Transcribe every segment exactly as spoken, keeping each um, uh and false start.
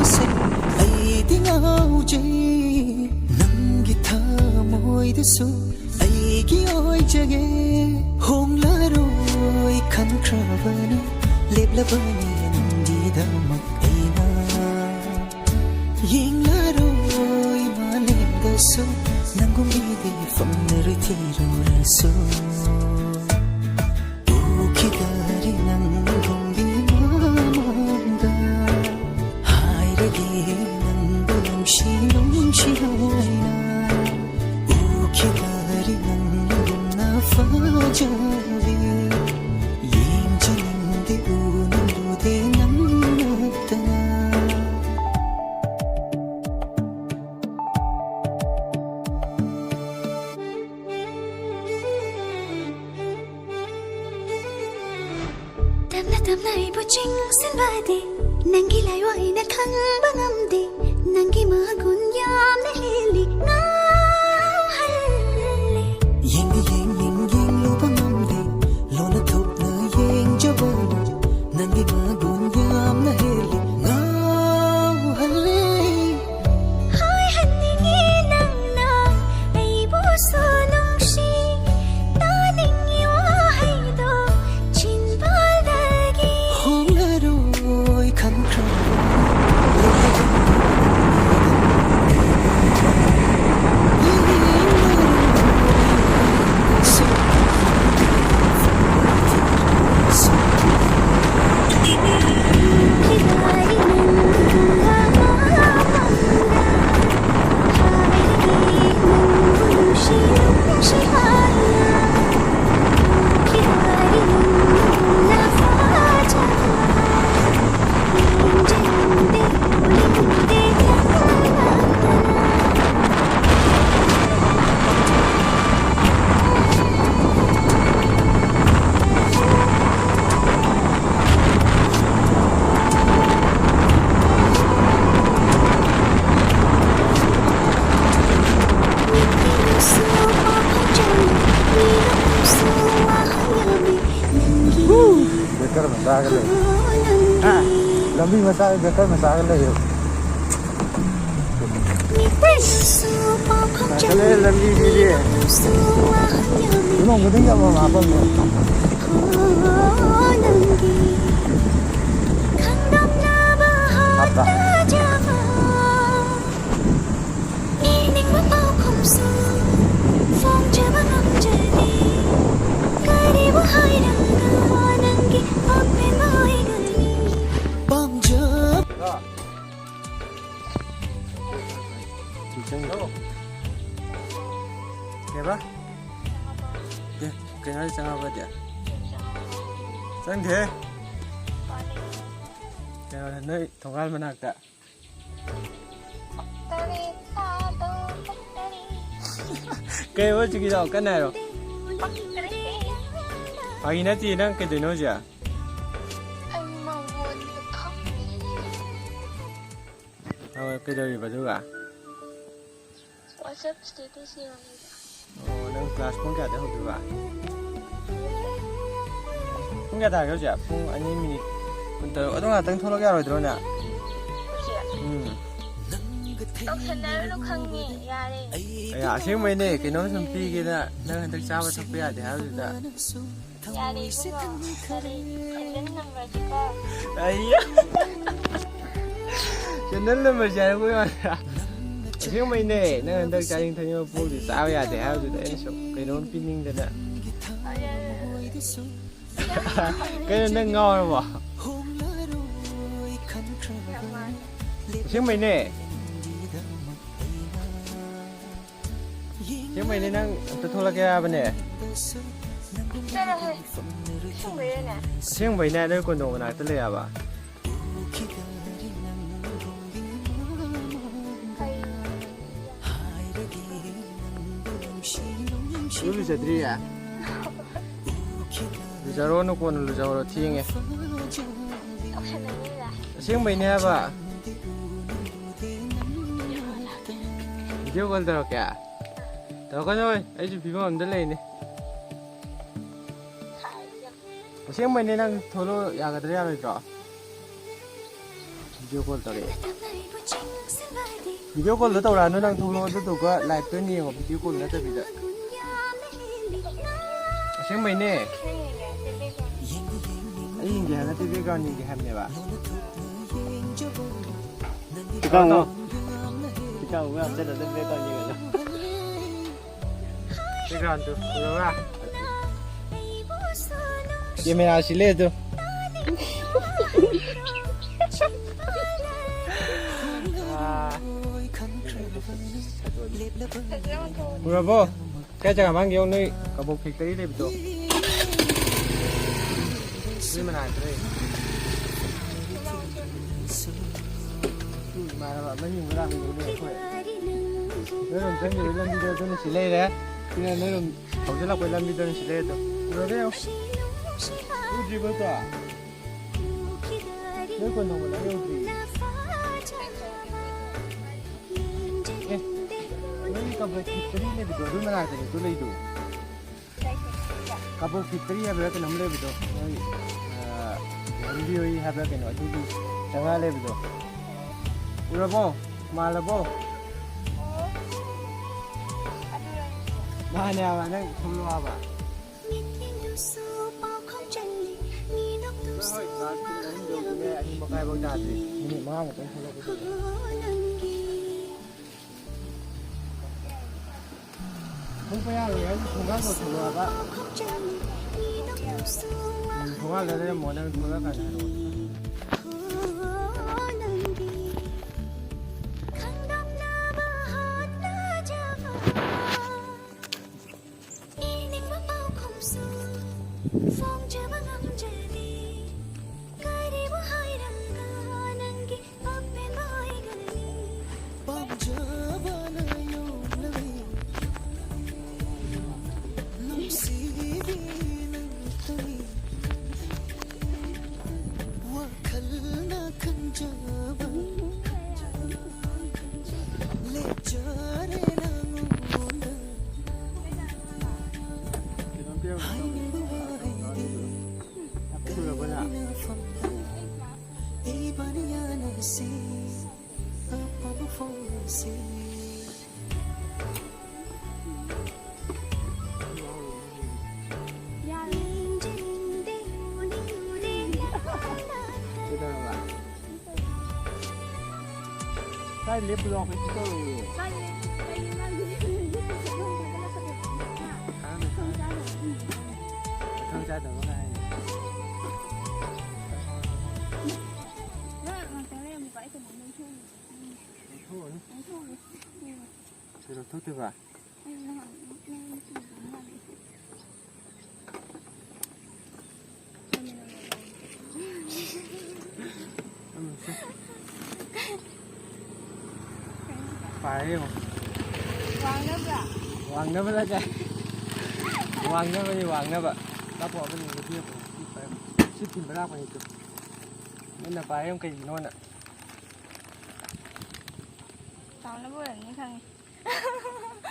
ꯑꯩꯗꯤ ꯉꯥꯎꯖꯩ ꯅꯪꯒꯤ ꯊꯃꯣꯏꯗꯁꯨ ꯑꯩꯒꯤ ꯑꯣꯏꯖꯒꯦ꯫ ꯍꯣꯡꯂꯔꯣꯏ ꯈꯟꯈ꯭ꯔꯕꯅꯤ, ꯂꯦꯞꯂꯕꯅꯤ ꯅꯪꯒꯤꯗꯃꯛ ꯑꯩꯅ꯫ ꯌꯦꯡꯂꯔꯣꯏ ꯃꯥꯂꯦꯝꯗꯁꯨ ꯅꯪꯒꯨꯝ ꯃꯤꯗꯤ ꯐꯪꯂꯔꯣꯏ ꯊꯤꯔꯨꯔꯁꯨ꯫ ꯎꯈꯤꯗꯔꯤ ꯅꯪꯒꯨꯝꯕꯤ ꯃꯃꯥꯡꯗ, ꯍꯥꯏꯔꯒꯦ ꯅꯪꯕꯨ ꯅꯨꯡꯁꯤ ꯅꯨꯡꯁꯤ ꯍꯥꯏꯅ꯫ ꯎꯈꯤꯗꯔꯤ ꯅꯪꯒꯨꯝꯅ ꯐꯖꯕꯤ, ꯌꯦꯡꯖꯅꯤꯡꯗꯦ ꯎꯅꯤꯡꯂꯨꯗꯦ ꯅꯪ ꯅꯠꯇꯅ꯫ ꯇꯞꯅ ꯇꯞꯅ ꯑꯩꯕꯨ ꯆꯤꯡꯁꯤꯟꯕꯗꯤ ꯅꯪꯒꯤ ꯂꯥꯏꯋꯥ ꯑꯩꯅ ꯈꯪꯕ ꯉꯝꯗꯦ꯫ ꯅꯪꯒꯤ ꯃꯒꯨꯟ ꯌꯥꯝꯅ ꯍꯦꯜꯂꯤ, ꯉꯥꯎꯍꯜꯂꯦ꯫ ꯌꯦꯡꯗꯤ ꯌꯦꯡꯅꯤꯡ ꯌꯦꯡꯂꯨꯕ ꯉꯝꯗꯦ, ꯂꯣꯟꯅ ꯊꯣꯛꯅ ꯌꯦꯡꯖꯕꯅ ꯅꯪꯒꯤ ꯃꯒꯨꯟ ꯌꯥꯝꯅ ꯍꯦꯜꯂꯤ, ꯉꯥꯎꯍꯜꯂꯦ꯫ ꯂꯝꯕꯤ ꯃꯆꯥꯒ ꯕꯦꯀꯔ ꯃꯆꯥꯒ ꯂꯩꯌꯦꯕ꯫ ꯂꯥꯛꯀꯅꯤ ꯂꯝꯕꯤꯁꯤꯗꯤ꯫ ꯌꯨꯝꯂꯣꯡ ꯈꯨꯗꯤꯡꯒꯤ ꯑꯃꯃꯝ ꯍꯥꯞꯄꯝꯃꯦ꯫ ꯍꯥꯞꯄ꯭ꯔꯥ? ꯏꯅꯤꯡꯕ ꯄꯥꯎꯈꯨꯝꯁꯨ ꯐꯣꯡꯖꯕ ꯉꯝꯖꯗꯦ꯫ ꯀꯔꯤꯕꯨ ꯍꯥꯏꯔꯒ ꯅꯪꯒꯤ ꯑꯄꯦꯟꯕ ꯑꯣꯏꯒꯅꯤ? ꯄꯥꯝꯖꯕ꯫ ꯀꯩꯕ? ꯑꯦ, ꯀꯩꯅꯣ ꯍꯥꯏꯁꯦ ꯆꯪꯉꯛꯑꯕꯗꯤ? ꯆꯪꯗꯦꯍꯦ꯫ ꯀꯩꯅꯣ, ꯅꯣꯏ ꯊꯣꯡꯒꯥꯜ ꯃꯅꯥꯛꯇ꯫ ꯀꯩ ꯍꯧꯖꯤꯛꯀꯤꯗꯣ ꯀꯟꯅ ꯍꯥꯏꯔꯣ꯫ ꯐꯥꯒꯤ ꯅꯠꯇꯦ, ꯅꯪ ꯀꯩꯗꯧꯅꯣ ꯍꯧꯖꯤꯛ? ꯑꯩ ꯃꯉꯣꯟꯗ ꯈꯪꯉꯦ꯫ ꯑꯣ, ꯀꯩꯗꯧꯔꯤꯕ ꯑꯗꯨꯒ? WhatsApp status ꯌꯦꯡꯉꯝꯃꯤꯕ꯫ ꯑꯣ, ꯅꯪ class ꯄꯨꯡ ꯀꯌꯥꯗ ꯍꯧꯗꯣꯏꯕ? ꯄꯨꯡ ꯀꯌꯥ ꯇꯥꯔꯒꯦ ꯍꯧꯖꯤꯛ? ꯄꯨꯡ ꯑꯅꯤ ꯃꯤꯅꯤꯠ ꯀꯨꯟꯇꯔꯨꯛ꯫ ꯑꯗꯨ ꯉꯥꯛꯇꯪ ꯊꯣꯛꯂꯛ ꯌꯥꯔꯣꯏꯗ꯭ꯔꯣꯅꯦ? ꯍꯧꯖꯤꯛ? ꯎꯝ꯫ ꯇꯧꯁꯟꯅꯔꯨꯅꯨ ꯈꯪꯉꯦ, ꯌꯥꯔꯦ꯫ ꯑꯌꯥ, ꯑꯁꯦꯡꯕꯩꯅꯦ, ꯀꯩꯅꯣꯝ ꯁꯨꯝ ꯄꯤꯒꯦꯅ ꯅꯪ ꯍꯟꯗꯛ ꯆꯥꯕ ꯊꯛꯄ ꯌꯥꯗꯦ ꯍꯥꯏꯕꯗꯨꯗ꯫ ꯌꯥꯔꯦ ꯏꯕꯨꯡꯉꯣ, ꯌꯥꯔꯦ꯫ ꯁꯦꯟꯗꯜ ꯅꯝꯕꯔꯁꯤꯀꯣ꯫ ꯑꯩꯌꯥ꯫ ꯁꯦꯟꯗꯜ ꯅꯝꯕꯔꯁꯦ ꯍꯥꯏꯔꯛꯄ ꯌꯥꯗ꯭ꯔꯥ? ꯑꯁꯦꯡꯕꯩꯅꯦ, ꯅꯪ ꯍꯟꯗꯛ ꯆꯥꯅꯤꯡ ꯊꯛꯅꯤꯡꯕ ꯄꯣꯛꯇꯤ ꯆꯥꯕ ꯌꯥꯗꯦ ꯍꯥꯏꯕꯗꯨꯗ ꯑꯩꯅ ꯁꯨꯝ ꯀꯩꯅꯣꯝ ꯄꯤꯅꯤꯡꯗꯅ꯫ ꯀꯩꯅꯣ ꯅꯪ ꯉꯥꯎꯔꯕꯣ? ꯑꯁꯦꯡꯕꯩꯅꯦ꯫ ꯑꯁꯦꯡꯕꯩꯅꯦ ꯅꯪ ꯑꯝꯇ ꯊꯣꯛꯂꯛꯀꯦ ꯍꯥꯏꯕꯅꯦ꯫ ꯆꯠꯂꯣꯍꯦ꯫ ꯑꯁꯦꯡꯕꯩꯔꯅꯦ? ꯑꯁꯦꯡꯕꯩꯅꯦ, ꯅꯣꯏ ꯀꯣꯟꯗꯣꯡ ꯃꯅꯥꯛꯇ ꯂꯩ ꯍꯥꯏꯕ꯫ ꯀꯩ? ꯏꯔꯨ ꯂꯨꯖꯗ꯭ꯔꯤꯌꯦ? ꯂꯨꯖꯔꯣꯅꯨ, ꯀꯣꯟꯅ ꯂꯨꯖꯍꯧꯔꯣ, ꯊꯦꯡꯉꯦ꯫ ꯇꯧꯁꯟꯅꯅꯤꯗ꯫ ꯑꯁꯦꯡꯕꯩꯅꯦ ꯍꯥꯏꯕ꯫ Video call ꯇꯧꯔꯛꯀꯦ? ꯇꯧꯔꯛꯀꯅꯣꯏ, ꯑꯩꯁꯨ ꯐꯤꯕꯝ ꯑꯝꯗ ꯂꯩꯅꯤ꯫ ꯑꯁꯦꯡꯕꯩꯅꯦ, ꯅꯪ ꯊꯣꯛꯂꯛꯑꯣ, ꯌꯥꯒꯗ꯭ꯔꯥ ꯌꯥꯔꯣꯏꯗ꯭ꯔꯣ? ꯚꯤꯗꯤꯑꯣ ꯀꯣꯜ ꯇꯧꯔꯛꯑꯦ꯫ ꯚꯤꯗꯤꯑꯣ ꯀꯣꯜꯗꯣ ꯇꯧꯔꯛꯑꯅꯨ, ꯅꯪ ꯊꯣꯛꯂꯛꯑꯣ, ꯑꯗꯨꯗꯨꯒ ꯂꯥꯏꯞꯇ ꯑꯣꯏꯅ ꯌꯦꯡꯉꯣ, ꯚꯤꯗꯤꯑꯣ ꯀꯣꯜ ꯅꯠꯇꯕꯤꯗ꯫ ꯑꯁꯦꯡꯕꯩꯅꯦ꯫ ꯑꯩ ꯌꯦꯡꯒꯦ ꯍꯥꯏꯕ ꯅꯠꯇꯦ, ꯕꯦꯛꯒ꯭ꯔꯥꯎꯟ ꯌꯦꯡꯒꯦ ꯍꯥꯏꯕꯅꯦꯕ꯫ ꯈꯤꯇꯪ ꯑꯃꯨꯛ, ꯈꯤꯇꯪ ꯑꯃꯨꯛ ꯌꯥꯝ ꯆꯠꯂ ꯑꯗꯨꯝ ꯕꯦꯛꯒ꯭ꯔꯥꯎꯟ ꯌꯦꯡꯉꯒ꯫ ꯕꯦꯛꯒ꯭ꯔꯥꯎꯟꯗꯨ ꯎꯔꯕ? ꯀꯦꯃꯦꯔꯥ ꯁꯤꯜꯂꯦ ꯑꯗꯨ꯫ ꯑꯥ꯫ ꯎꯔꯕꯣ? ꯀꯥꯏ ꯖꯒꯥ ꯃꯥꯡꯒꯦ ꯌꯦꯡꯉꯣ, ꯅꯣꯏ ꯀꯕꯣꯛ ꯐꯦꯛꯇꯔꯤ ꯂꯩꯕꯗꯣ꯫ ꯑꯗꯨꯏ ꯃꯅꯥꯛꯇ ꯂꯩ꯫ ꯏꯃꯥꯟꯅꯕ ꯑꯃ ꯌꯦꯡꯕ ꯂꯥꯛꯃꯤꯟꯅꯩꯅꯦ ꯑꯩꯈꯣꯏ꯫ ꯅꯣꯏꯔꯣꯝ ꯆꯪꯈꯤꯕꯒꯤ ꯂꯝꯕꯤꯗꯣ ꯑꯗꯨꯅ ꯁꯤ ꯂꯩꯔꯦ꯫ ꯁꯤꯅ ꯅꯣꯏꯔꯣꯝ ꯍꯧꯖꯤꯜꯂꯛꯄꯒꯤ ꯂꯝꯕꯤꯗꯣ ꯑꯗꯨꯅ ꯁꯤ ꯂꯩꯔꯦ ꯑꯗꯣ꯫ ꯎꯔꯕ ꯌꯦꯡꯉꯣ? ꯎꯗ꯭ꯔꯤꯕꯣ ꯑꯗꯣ? ꯅꯣꯏ ꯀꯣꯟꯊꯣꯡ ꯃꯅꯥꯛ ꯌꯧꯗ꯭ꯔꯤ꯫ ꯑꯦ, ꯅꯣꯏꯒꯤ ꯀꯕꯣꯛ ꯐꯦꯛꯇꯔꯤ ꯂꯩꯕꯗꯣ ꯑꯗꯨ ꯃꯅꯥꯛꯇꯅꯦ ꯑꯗꯨ ꯂꯩꯗꯣ꯫ ꯀꯕꯣꯛ ꯐꯦꯛꯇꯔꯤ ꯍꯥꯏꯕ꯭ꯔꯥ ꯀꯩꯅꯣꯝ ꯂꯩꯕꯗꯣ, ꯅꯣꯏ, ꯑ, ꯍꯤꯟꯗꯤ ꯍꯣꯏ ꯍꯥꯏꯕ꯭ꯔꯥ ꯀꯩꯅꯣ, ꯑꯗꯨꯒꯤ ꯆꯪꯉꯛꯑ ꯂꯩꯕꯗꯣ꯫ ꯎꯔꯕꯣ? ꯃꯥꯜꯂꯕꯣ? ꯃꯥꯅꯦ ꯍꯥꯏꯕ, ꯅꯪ ꯊꯣꯛꯂꯛꯑꯣ ꯍꯥꯏꯕ꯫ ꯍꯣꯏ, ꯍꯣꯏ, ꯀ꯭ꯂꯥꯁ ꯄꯨꯡ ꯑꯍꯨꯝ ꯌꯧꯗꯣꯏꯅꯦ, ꯑꯅꯤ ꯃꯈꯥꯏꯐꯧ ꯇꯥꯗ꯭ꯔꯤ꯫ ꯃꯤꯅꯤꯠ ꯃꯉꯥꯃꯨꯛꯇꯪ ꯊꯣꯛꯂꯛꯄꯗ꯫ ꯊꯣꯛꯄ ꯌꯥꯔꯣꯏ ꯍꯥꯏꯁꯦ, ꯊꯣꯡꯒꯥꯟ ꯂꯣꯟꯊꯣꯛꯂꯛꯑꯒ꯫ ꯎꯝ, ꯊꯣꯡꯒꯥꯟꯗ ꯂꯩꯔꯝꯃꯣ, ꯅꯪ ꯊꯣꯛꯂꯛꯑꯀꯥꯟꯗ ꯍꯥꯏꯔꯛꯑꯣ꯫ ꯏꯅꯤꯡꯕ ꯄꯥꯎꯈꯨꯝꯁꯨ ꯐꯣꯡꯖꯕ ꯉꯝꯖꯗꯦ꯫ ꯀꯔꯤꯕꯨ ꯍꯥꯏꯔꯒ ꯅꯪꯒꯤ ꯑꯄꯦꯟꯕ ꯑꯣꯏꯒꯅꯤ? ꯄꯥꯝꯖꯕꯅ ꯌꯣꯛꯂꯕꯤ ꯅꯨꯡꯁꯤꯕꯤ ꯅꯪꯇꯅꯤ꯫ ꯋꯥꯈꯜꯅ ꯈꯟꯖꯕ ꯂꯦꯞꯆꯔꯦ ꯅꯉꯣꯟꯗ꯫ ꯍꯥꯏꯅꯤꯡꯕ ꯋꯥꯍꯩꯗꯤ ꯀꯔꯤꯅ ꯐꯝꯂ ꯃꯅꯤ ꯌꯥꯅꯁꯤ, ꯑꯄꯥꯝꯕ ꯐꯣꯡꯁꯤ꯫ ꯀꯩꯗꯧꯔꯕ? ꯀꯥꯏ ꯂꯦꯞꯄꯨ ꯂꯥꯎ, ꯀꯩꯁꯨ ꯇꯧꯔꯣꯏꯌꯦ꯫ ꯃꯊꯣꯡ ꯆꯥꯗꯕ ꯉꯥꯏꯔꯦ꯫ ꯅꯪ ꯉꯥꯛꯇꯪ ꯂꯩꯔꯝꯃꯨꯀꯣ, ꯑꯩ ꯀꯩꯅꯣꯝ ꯂꯧꯊꯣꯛꯎꯒꯦ꯫ ꯂꯧꯊꯣꯛꯎꯔꯅꯨ꯫ ꯂꯧꯊꯣꯛꯎꯒꯦ꯫ ꯀꯩ ꯂꯧꯊꯣꯛꯇꯣꯏꯕ? ꯑꯩ ꯅꯍꯥꯟ ꯅꯪ ꯆꯨꯕ ꯃꯥꯜꯂꯦ꯫ ꯄꯥꯏꯔꯦ ꯌꯦꯡꯉꯣ꯫ ꯋꯥꯡꯅꯕ꯭ꯔꯥ? ꯋꯥꯡꯅꯕ ꯅꯠꯇꯦ꯫ ꯋꯥꯡꯅꯕꯅꯤ, ꯋꯥꯡꯅꯕ꯫ ꯂꯥꯛꯄꯣ, ꯑꯃꯅꯤ ꯅꯨꯄꯤ ꯑꯃ꯫ ꯁꯤ ꯄꯥꯏꯔꯣ꯫ ꯁꯤ ꯊꯤꯟꯕ ꯂꯥꯛꯄꯅꯤ ꯇꯨ꯫ ꯅꯪꯅ ꯄꯥꯏꯔꯦ ꯌꯦꯡꯉꯣ ꯀꯩꯒꯤꯅꯣꯅ꯫ ꯆꯥꯎꯅꯕ ꯑꯣꯏꯔꯝꯅꯤ ꯈꯪꯉꯦ꯫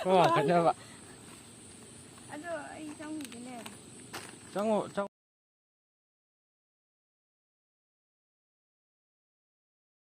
ꯍꯣ, ꯋꯥꯡꯈꯠꯅꯕ꯫ ꯑꯗꯣ ꯑꯩ ꯆꯪꯉꯨꯒꯦꯅꯦ꯫ ꯆꯪꯉꯣ, ꯆꯪꯉꯣ꯫